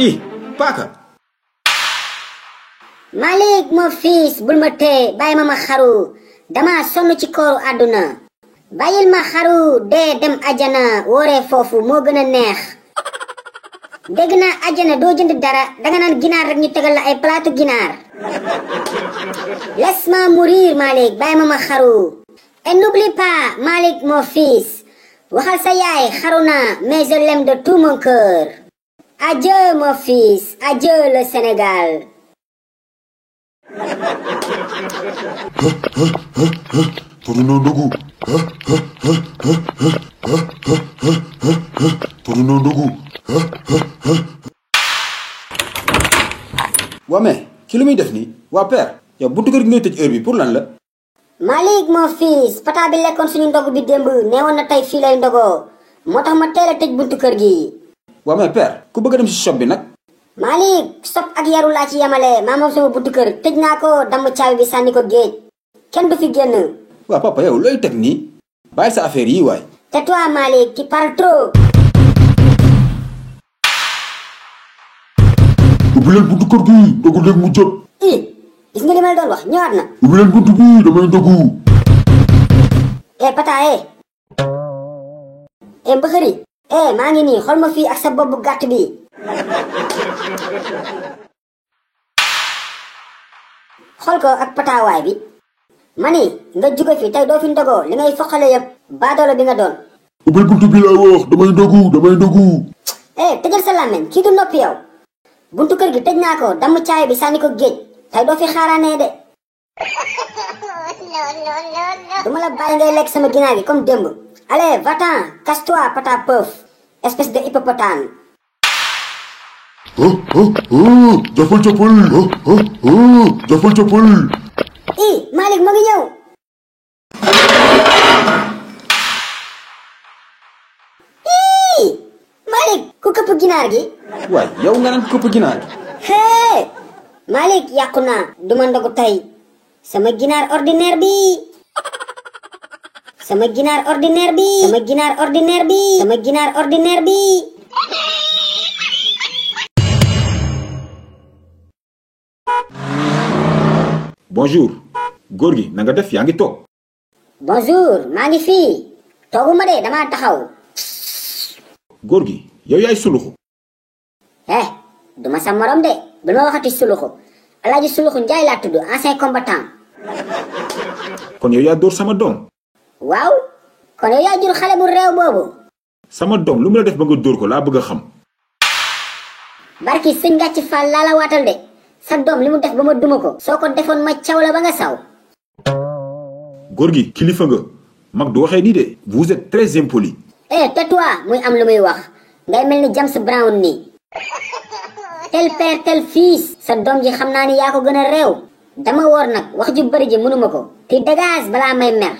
ih paaka. Malik mon fils bul ma tee bàyyi ma xaru dama sonn ci kooru àdduna bàyyil ma xaru dee dem ajana wooree foofu moo gën a neex dégg naa ajana doo jënd dara danga naan ginaar rek ñu tegal la ay plaatu ginaar laisse-moi mourir Malik bàyyi ma xaru et n'oublie pas Malik mon fils waxal sa yaay xaru naa mais je l'aime de tout mon cœur adieu mon fils adieu le Sénégal. Torino ndogu. Torino ndogu. waa mais ki lu muy def nii waa père yow buntu kër gi ngay tëj heure bi pour lan la. Malik mon fils pata bi lekkoon suñu ndogu bi démb neewoon na tey fii lay ndogoo moo tax ma teel a tëj buntu kër gi. waa mais père ku bëgg a dem si shop bi nag. Malik sop ak yaru laa ci yemale maa moom sama buntu kër tëj naa ko damm caabi bi sànni ko géej kenn du fi génn. waa papa yow looy teg nii bàyyi sa affaire yi waay. tais-toi Malik tu parles trop. Ubbi leen buntu kër gi ndogu léegi mu jot. gis nga li ma la doon wax ñëwaat na. Ubbi leen buntu bi damay ndogu. pata mbëxëri maa ngi nii xool ma fii ak sa bopp bu gàtt bi. xool ko ak pataawaay bi mani nga jóge fi tey doo fi ndogoo li ngay foqale yëpp baadoolo bi nga doon. ubbil buntu bi laa wax damay ndogu. tëjal sa làmmeñ kii du noppi yow buntu kër gi tëj naa ko damm caay bi sànni ko géej tey doo fi xaaraanee de. duma la bàyyi ngay lekk sama ginaar gi comme démb. allez va-t'en casse-toi pata peuf espèce de hippopotame. jafal Malik ma ngi ñëw. Malik ku këpp ginaar gi. waay yow nga naan këpp ginaar gi. Malik yàqu naa duma ndogu tey sama ginaar ordinaire bi. sama ginaar ordinaire bi. bonjour góor gi na nga def yaa ngi toog. bonjour maa ngi fii tooguma de damaa taxaw. góor gi yow yaay suluxu. duma sa morom de bul ma waxati suluxu Alaaji Suluxu Njaay laa tudd ancien combattant. kon yow yaa dóor sama doom. waaw kon yow yaa jur xale bu réew boobu. sama doom lu mu la def ba nga dóor ko laa bëgg a xam. barki sëñ Gàcci Fall laa la waatal de sa doom li mu def ba ma duma ko soo ko defoon ma caw la ba nga saw. góor gi kilifa nga mag du waxee nii de vous êtes très impoli. tais-toi muy am lu muy wax ngay mel ni James Brown nii. tel père tel fils sa doom ji xam naa ni yaa ko gën a réew. dama woor nag wax ju bari ji mënuma ko. ti dégage balaa may mer.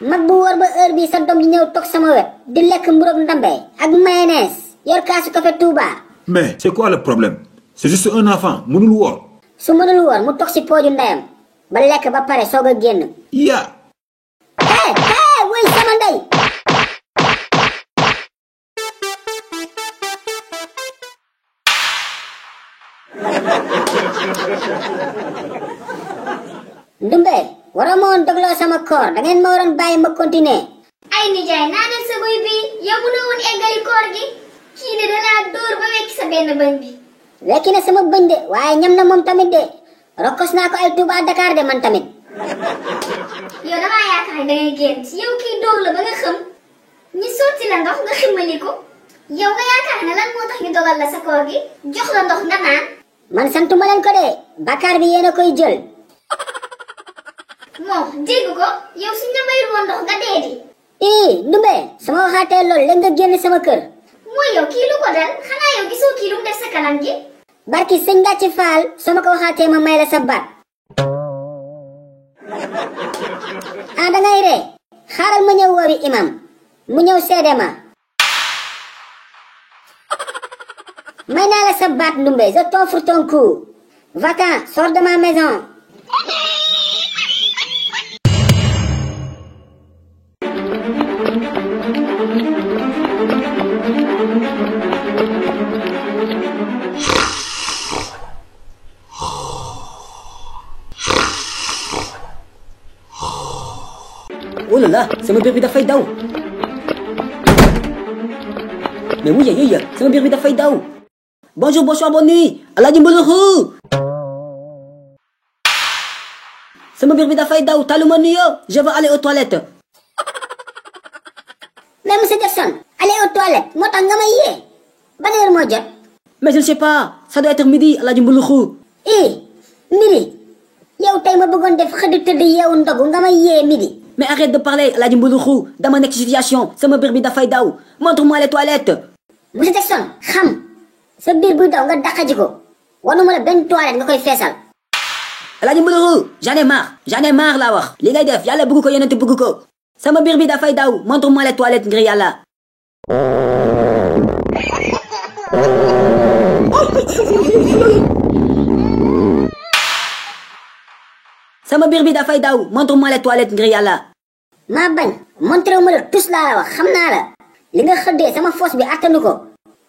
mag bu wóor ba heure bi sa doom ji ñëw toog sama wet di lekk mburoog ndambe ak mayonnaise yor kaasu café Touba. mais c'est quoi le problème c'est juste un enfant mënul woor. su mënul woor mu toog si pooju ndeyam ba lekk ba pare soog a génn. yaa. wuy sama ndey. Ndumbe waroo ma woon dogloo sama koor da ngeen ma waroon bàyyi ma continuer. ay nijaay naanal sa buy bi yow bu na woon eggali koor gi kii de dalaa dóor ba wekki sa benn bëñ bi. wekki na sama bëñ de waaye ñam na moom tamit de rokkos naa ko ay Touba Dakar de man tamit. yow damaa yaakaar da ngay gént yow kii dóor la ba nga xam ñi sotti la ndox nga ximmali ko yow nga yaakaar ne lan moo tax ñu dogal la sa koor gi jox la ndox nga naan. man santuma leen ko de bakkaar bi yéen a koy jël. moo dégg ko yow suñ la mayul woon ndox nga dee di. Ndumbe sama waxaatee loolu léegi nga génn sama kër. mooy yow kii lu ko dal xanaa yow gisoo kii lu mu def sa kanam gi. barki sëñ Gàcci Faal soo ma ko waxaatee ma may la sa baat. dangay ree xaaral ma ñëw woowi imam mu ñëw seede ma. may naa la sa baat Ndumbe je t'offre ton cou. va-t'en sors de ma maison. oh là là sama biir bi dafay daw mais wuya yooya sama biir bi dafay daw bonjour bonsoir bonne nuit Alaaji Mbuluxu sama biir bi dafay daw taluma nuyo je veux aller aux toilettes mais monsieur Jackson aller aux toilettes moo tax nga may yee ban heure moo jot mais je ne sais pas ça doit être midi Alaaji Mbuluxu midi yow tey ma bëggoon def xëdd tëdd yeewu ndogu nga may yee midi mais arrête de parler Alaaji Mbuluxu dama nekk situation sama biir bi dafay daw montre-moi les toilettes monsieur Jackson xam sa biir buy daw nga daqaji ko wanuma la benn toilette nga koy feesal Alaaji Mbuluxu j'en ai marre laa wax li ngay def yàlla bëgg ko yonent bëgg ko sama biir bi dafay daw montre-moi les toilettes ngir yàlla sama biir bi dafay daw montre-moi les toilettes ngir yàlla maa bañ montré ma la tus laa la wax xam naa la li nga xëddee sama foos bi attanu ko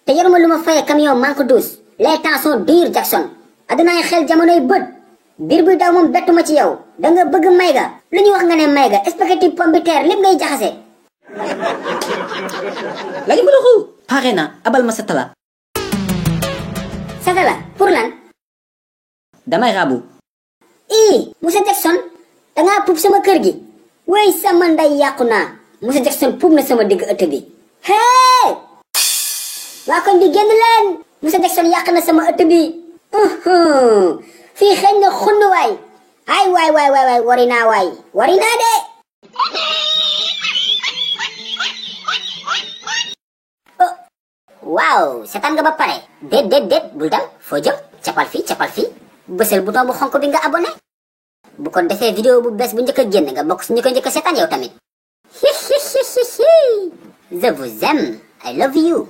te yoruma lu ma faye camion manque douce les temps sont durs Jackson addinaay xel jamonoy bët biir buy daw moom bettuma ci yow da nga bëgg mayga lu ñuy wax nga ne mayga spaghetti pomme de terre lépp ngay jaxase Alaaji Mbuluxu pare na abal ma satala pour lan damay rabu monsieur Jackson dangaa puub sama kër gi way sama nday yàqu naa monsieur Jackson puub na sama digg ëtt bi hey waa koñ bi génn leen monsieur Jackson yàq na sama ëtt bi fii xëy na xund waay ay waay wari naa de waaw seetaan nga ba pare déet bul dem foo jëm capal fii bësal bouton bu xonk bi nga abonné bu ko defee vidéo bu bees bu njëkk a génn nga bokk si ñu ko njëkk a seetaan yow tamit je vous aime I love you